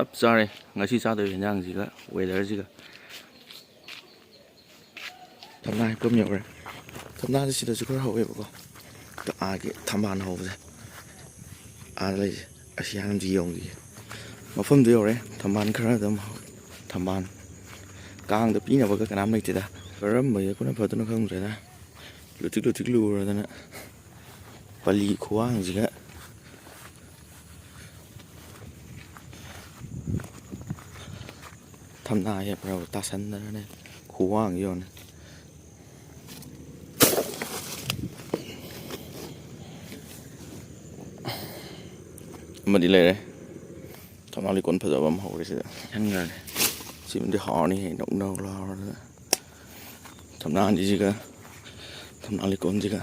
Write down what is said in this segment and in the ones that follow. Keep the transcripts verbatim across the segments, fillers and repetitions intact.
ꯆꯞ ꯆꯥꯔꯦ ꯉꯁꯤ ꯆꯥꯗꯣꯏꯕ ꯍꯦꯟꯖꯥꯡꯁꯤꯒ weatherꯁꯤꯒ꯫ ꯊꯝꯅꯥ ꯍꯦꯛꯐꯝ ꯌꯧꯔꯦ꯫ ꯊꯝꯅꯥꯁꯦ ꯁꯤꯗꯁꯨ ꯈꯔ ꯍꯧꯋꯦꯕꯀꯣ꯫ ꯑꯥꯒꯤ ꯊꯝꯕꯥꯜ ꯍꯧꯕꯁꯦ꯫ ꯑꯥꯗ ꯂꯩꯁꯦ꯫ ꯑꯁꯤ ꯍꯥꯟꯅ ꯑꯝꯇ ꯌꯦꯡꯈꯤꯒꯦ꯫ ꯃꯐꯝꯗꯨ ꯌꯧꯔꯦ꯫ ꯊꯝꯕꯥꯜ ꯈꯔ ꯑꯗꯨꯝ ꯍꯧ-, ꯊꯝꯕꯥꯜ꯫ ꯀꯥꯡꯗ ꯄꯤꯅꯕꯒ ꯀꯅꯥꯝ ꯂꯩꯇꯦꯗ꯫ ꯀꯔꯝꯕ ꯌꯦꯛꯄꯅ ꯐꯗꯣꯏꯅꯣ ꯈꯪꯗ꯭ꯔꯦꯗ꯫ ꯂꯨꯊꯤꯛ ꯂꯨꯊꯤꯛ ꯂꯨꯔꯗꯅ꯫ ꯄꯜꯂꯤ ꯈꯨꯋꯥꯡꯁꯤꯒ꯫ ꯊꯝꯅꯥ ꯍꯦꯛꯄ꯭ꯔꯕꯨ ꯇꯥꯁꯟꯗꯅꯅꯦ꯫ ꯈꯨꯋꯥꯡ ꯌꯦꯡꯉꯨꯅꯦ꯫ ꯑꯃꯗꯤ ꯂꯩꯔꯦ꯫ ꯊꯝꯅꯥ ꯂꯩꯀꯣꯟ ꯐꯖꯕ ꯑꯃ ꯍꯧꯔꯦ ꯁꯤꯗ꯫ ꯈꯟꯈ꯭ꯔꯒꯦ꯫ ꯁꯤꯃꯗꯤ ꯍꯥꯎꯔꯅꯤꯍꯦ, ꯅꯧ ꯅꯧ ꯂꯥꯎꯔꯗꯅ꯫ ꯊꯝꯅꯥ ꯑꯅꯤꯁꯤꯒ, ꯊꯝꯅꯥ ꯂꯩꯀꯣꯟꯁꯤꯒ꯫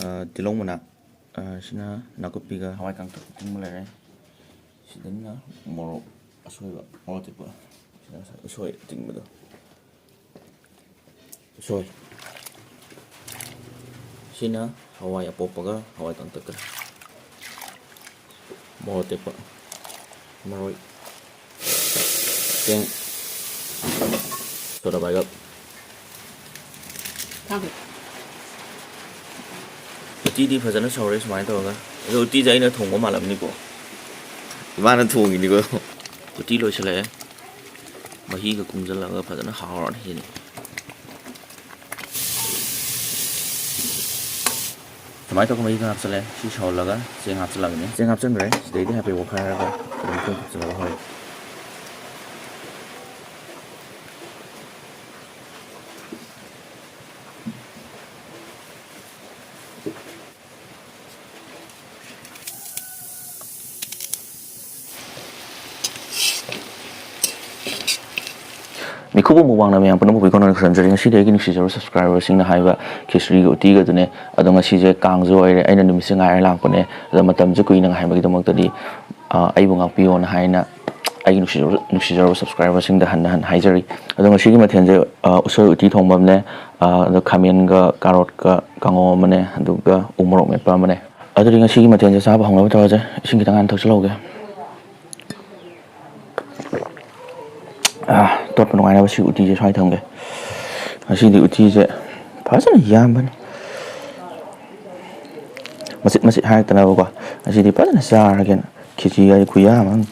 ꯑ, ꯇꯤꯜꯍꯧ ꯃꯅꯥ, ꯑ, ꯁꯤꯅ ꯅꯥꯀꯨꯞꯄꯤꯒ ꯍꯋꯥꯏ ꯀꯥꯡꯇꯛ ꯑꯇꯤꯡꯕ ꯂꯩꯔꯦ꯫ ꯁꯤꯗꯅ ꯃꯣꯔꯣꯛ ꯑꯁꯣꯏꯕ, ꯃꯣꯔꯣꯛ ꯑꯇꯦꯛꯄ꯫ ꯁꯤꯗ ꯉꯁꯥꯏ ꯎꯁꯣꯏ ꯑꯇꯤꯡꯕꯗꯣ꯫ ꯎꯁꯣꯏ꯫ ꯁꯤꯅ ꯍꯋꯥꯏ ꯑꯄꯣꯛꯄꯒ ꯍꯋꯥꯏ ꯀꯥꯡꯇꯛꯀ꯫ ꯃꯣꯔꯣꯛ ꯑꯇꯦꯛꯄ꯫ ꯃꯔꯣꯏ꯫ ꯆꯦꯡ꯫ Soda bicarb. ꯊꯥꯡ꯫ ꯎꯇꯤꯗꯤ ꯐꯖꯅ ꯁꯧꯔꯦ ꯁꯨꯃꯥꯏꯅ ꯇꯧꯔꯒ꯫ ꯑꯗꯣ ꯎꯇꯤꯁꯦ ꯑꯩꯅ ꯊꯣꯡꯕ ꯃꯥꯜꯂꯝꯅꯤꯀꯣ꯫ ꯏꯃꯥꯅ ꯊꯣꯡꯉꯤꯅꯤꯀꯣ꯫ ꯎꯇꯤ ꯂꯣꯏꯁꯤꯜꯂꯛꯑꯦ꯫ ꯃꯍꯤꯒ ꯀꯨꯝꯁꯤꯜꯂꯒ ꯐꯖꯅ ꯍꯥꯎꯔꯅꯤ ꯁꯤꯗꯤ꯫ ꯁꯨꯃꯥꯏꯅ ꯇꯧꯔꯒ ꯃꯍꯤ ꯈꯔ ꯍꯥꯞꯆꯤꯜꯂꯦ꯫ ꯁꯤ ꯁꯧꯍꯜꯂꯒ ꯆꯦꯡ ꯍꯥꯞꯆꯤꯜꯂꯝꯃꯤꯅꯦ꯫ ꯆꯦꯡ ꯍꯥꯞꯆꯤꯟꯈ꯭ꯔꯦ꯫ ꯁꯤꯗꯩꯗꯤ ꯍꯥꯏꯐꯦꯠ ꯑꯣꯠꯈꯥꯏꯔꯒ ꯑꯗꯨꯝ ꯊꯨꯝ ꯊꯥꯛꯆꯤꯜꯂꯒ ꯍꯣꯏ꯫ ꯃꯤꯈꯨꯕꯝ ꯃꯨꯛꯕꯥꯡꯅ ꯃꯌꯥꯝ ꯄꯨꯝꯅꯃꯛꯄꯨ ꯏꯈꯣꯟ ꯈꯣꯟꯖꯔꯤ꯫ ꯉꯁꯤꯗꯤ ꯑꯩꯒꯤ ꯅꯨꯡꯁꯤꯖꯔꯕ subscriberꯁꯤꯡꯅ ꯍꯥꯏꯕ ꯈꯦꯆ꯭ꯔꯤꯒ ꯎꯇꯤꯒꯗꯨꯅꯦ꯫ ꯑꯗꯣ ꯉꯁꯤꯁꯦ ꯀꯥꯡꯁꯨ ꯑꯣꯏꯔꯦ, ꯑꯩꯅ ꯅꯨꯃꯤꯠꯁꯦ ꯉꯥꯏꯔ ꯂꯥꯛꯄꯅꯦ꯫ ꯑꯗꯣ ꯃꯇꯝꯁꯦ ꯀꯨꯏꯅ ꯉꯥꯏꯍꯟꯕꯒꯤꯗꯃꯛꯇꯗꯤ, ꯑ, ꯑꯩꯕꯨ ꯉꯥꯛꯄꯤꯌꯣꯅ ꯍꯥꯏꯅ ꯑꯩꯒꯤ ꯅꯨꯡꯁꯤꯖꯔꯕ, ꯅꯨꯡꯁꯤꯖꯔꯕ subscriberꯁꯤꯡꯗ ꯍꯟꯅ ꯍꯟꯅ ꯍꯥꯏꯖꯔꯤ꯫ ꯑꯗꯣ ꯉꯁꯤꯒꯤ ꯃꯊꯦꯜꯁꯦ, ꯑ, ꯎꯁꯣꯏ ꯎꯇꯤ ꯊꯣꯡꯕ ꯑꯃꯅꯦ, ꯑ, ꯑꯗꯣ ꯈꯥꯃꯦꯟꯒ ꯀꯥꯔꯣꯠꯀ ꯀꯥꯡꯉꯧ ꯑꯃꯅꯦ, ꯑꯗꯨꯒ ꯎ ꯃꯣꯔꯣꯛ ꯃꯦꯠꯄ ꯑꯃꯅꯦ꯫ ꯑꯗꯨꯗꯤ ꯉꯁꯤꯒꯤ ꯃꯊꯦꯜꯁꯦ ꯆꯥꯕ ꯍꯧꯅꯕ ꯇꯧꯔꯁꯦ꯫ ꯏꯁꯤꯡ ꯈꯤꯇꯪ ꯍꯥꯟꯅ ꯊꯛꯆꯤꯜꯍꯧꯒꯦ꯫ ꯑꯥ, ꯇꯣꯠꯄ ꯅꯨꯡꯉꯥꯏꯅꯕ ꯁꯤ ꯎꯇꯤꯁꯦ ꯁ꯭ꯋꯥꯏ ꯊꯝꯒꯦ꯫ ꯉꯁꯤꯗꯤ ꯎꯇꯤꯁꯦ ꯐꯖꯅ ꯌꯥꯝꯕꯅꯤ꯫ ꯃꯆꯤꯠ ꯃꯆꯤꯠ ꯍꯥꯏꯔꯛꯇꯅꯕꯀꯣ꯫ ꯉꯁꯤꯗꯤ ꯐꯖꯅ ꯆꯥꯔꯒꯦꯅ꯫ ꯈꯦꯆꯤ ꯍꯥꯏꯗꯤ ꯈꯨꯌꯥꯝ ꯑꯃ꯫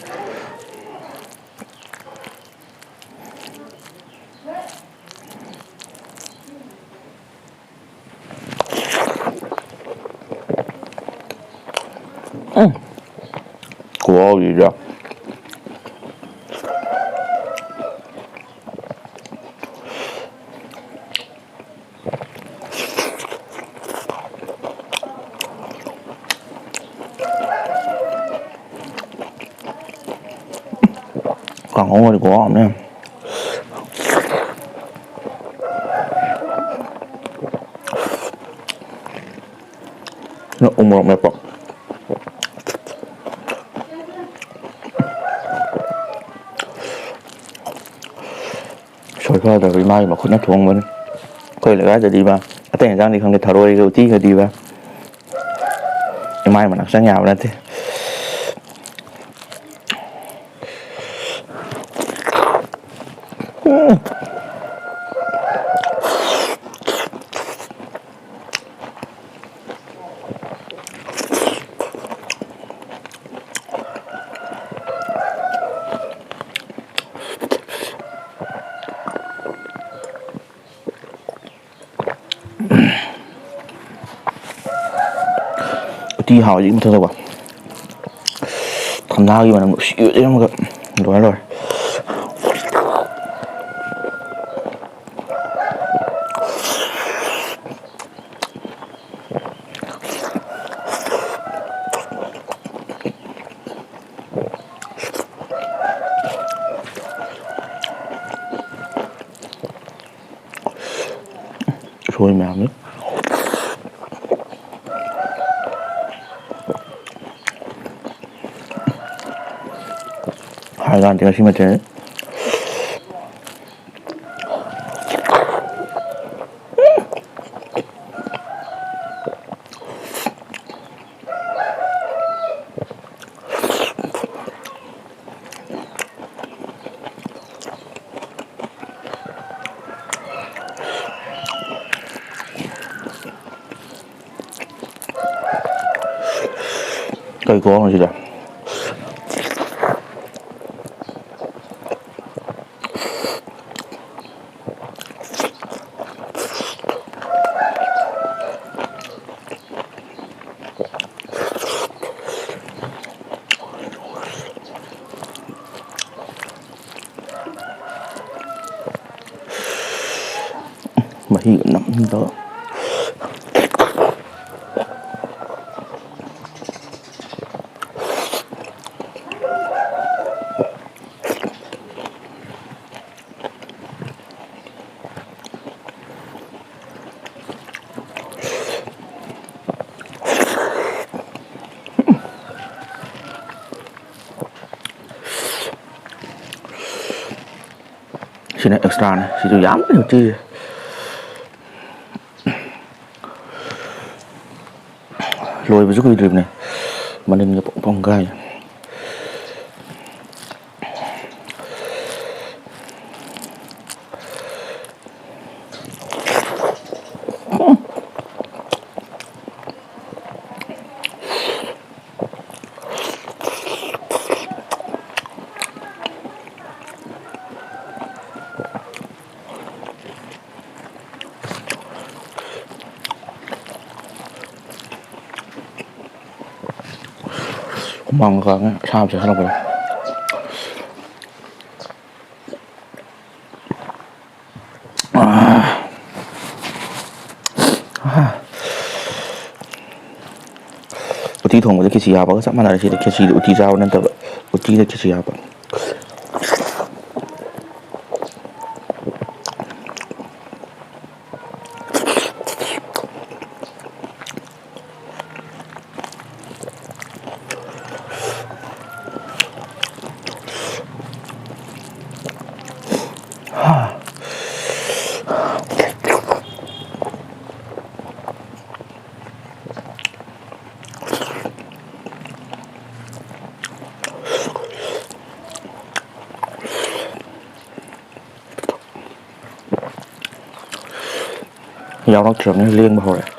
ꯎꯝ꯫ ꯈꯨꯍꯥꯎꯁꯤꯗ꯫ ꯀꯥꯡꯍꯧꯒꯗꯤ ꯈꯨꯍꯥꯎ ꯑꯃꯅꯦ꯫ ꯎ ꯃꯣꯔꯣꯛ ꯃꯦꯠꯄ꯫ ꯁꯣꯏꯐꯗ꯭ꯔꯕ ꯏꯃꯥꯒꯤ ꯃꯈꯨꯠꯅ ꯊꯣꯡꯕꯅꯤ꯫ ꯑꯩꯈꯣꯏ ꯂꯩꯀꯥꯏꯗꯗꯤ ꯏꯃꯥ ꯑꯇꯩ ꯏꯟꯖꯥꯡꯗꯤ ꯈꯪꯗꯦ, ꯊꯔꯣꯏꯒ ꯎꯇꯤꯒꯗꯤ ꯏꯃꯥ, ꯏꯃꯥꯏ ꯃꯅꯥꯛ ꯆꯪ ꯌꯥꯕ ꯅꯠꯇꯦ꯫ ꯎꯇꯤ ꯍꯥꯎꯔꯤꯁꯤꯒꯤ ꯃꯊꯛꯇꯀꯣ ꯊꯝꯅꯥꯒꯤ ꯃꯅꯝ ꯅꯨꯡꯁꯤꯕꯁꯦ ꯑꯃꯒ ꯂꯣꯏꯔꯦ, ꯂꯣꯏꯔꯦ꯫ ꯎꯁꯣꯏ ꯃꯌꯥꯝꯁꯦ꯫ ꯍꯥꯏꯔꯀꯥꯟꯗꯦ ꯉꯁꯤ ꯃꯊꯦꯜ꯫ ꯀꯩ ꯈꯨꯍꯥꯎꯅꯣ ꯁꯤꯗꯤ? ꯃꯍꯤꯒ ꯅꯝꯗꯕ꯫ ꯁꯤꯅ ꯑꯦꯛꯁꯇ꯭ꯔꯥꯅꯦ꯫ ꯁꯤꯁꯨ ꯌꯥꯝ ꯂꯩ ꯎꯇꯤꯁꯦ꯫ ꯂꯣꯏꯕꯁꯨ ꯀꯨꯏꯗ꯭ꯔꯤꯕꯅꯦ꯫ ꯃꯅꯤꯟꯒ ꯄꯨꯡ ꯄꯨꯡ ꯀꯥꯏ꯫ ꯍꯨꯃꯥꯡ ꯀꯥꯡꯉꯦ ꯑꯁꯥꯕ ꯆꯥꯁꯤꯜꯂꯛꯄꯗ꯫ ꯎꯇꯤ ꯊꯣꯡꯕꯗ ꯈꯦꯆꯤ ꯍꯥꯞꯄꯒ ꯆꯞ ꯃꯥꯟꯅꯔꯦ꯫ ꯁꯤꯗ ꯈꯦꯆꯤꯗ ꯎꯇꯤ ꯆꯥꯕ ꯅꯠꯇꯕ, ꯎꯇꯤꯗ ꯈꯦꯆꯤ ꯍꯥꯞꯄ꯫ ꯌꯥꯎꯔꯛꯇ꯭ꯔꯕꯅꯤꯅ ꯂꯦꯡꯕ ꯍꯧꯔꯛꯑꯦ꯫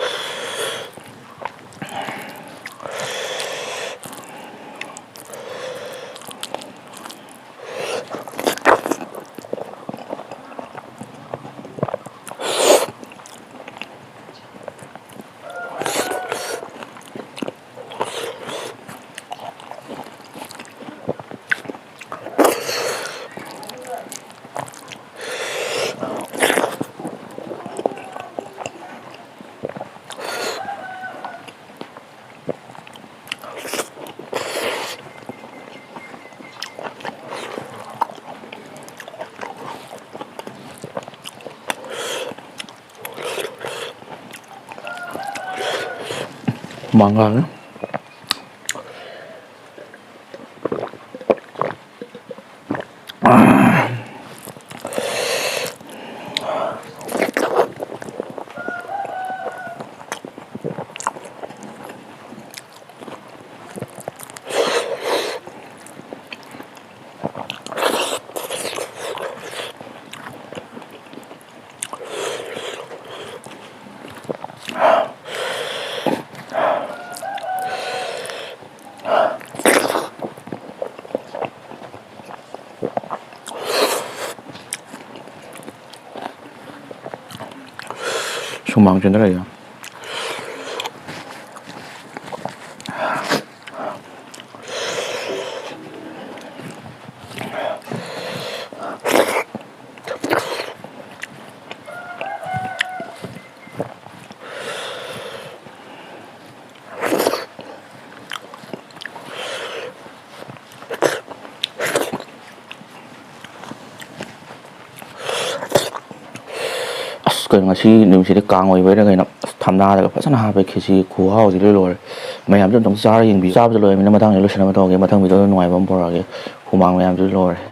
ꯃꯉꯥꯜ꯫ ꯁꯨꯃꯥꯡ ꯆꯦꯟꯊꯔꯛꯏꯗ꯫ ꯀꯩꯅꯣ, ꯉꯁꯤ ꯅꯨꯃꯤꯠꯁꯤꯗꯤ ꯀꯥꯡ ꯑꯣꯏꯕꯩꯔꯥ ꯀꯩꯅꯣ, ꯑꯁ, ꯊꯝꯅꯥꯗꯒ ꯐꯖꯅ ꯍꯥꯞꯄꯦ꯫ ꯈꯦꯆꯤ ꯈꯨꯍꯥꯎꯁꯤꯗꯤ ꯂꯣꯏ ꯂꯣꯏꯔꯦ꯫ ꯃꯌꯥꯝꯁꯨ ꯑꯝꯇꯪ ꯆꯥꯔ ꯌꯦꯡꯕꯤꯌꯨ꯫ ꯆꯥꯕꯁꯨ ꯂꯣꯏꯔꯕꯅꯤꯅ ꯃꯊꯪꯗ ꯂꯣꯏꯁꯤꯟꯅꯕ ꯇꯧꯔꯒꯦ꯫ ꯃꯊꯪ ꯚꯤꯗꯤꯑꯣꯗ ꯅꯨꯡꯉꯥꯏꯕ ꯑꯃ ꯄꯨꯔꯛꯑꯒꯦ꯫ ꯍꯨꯃꯥꯡ ꯃꯌꯥꯝꯁꯨ ꯂꯣꯏꯔꯦ꯫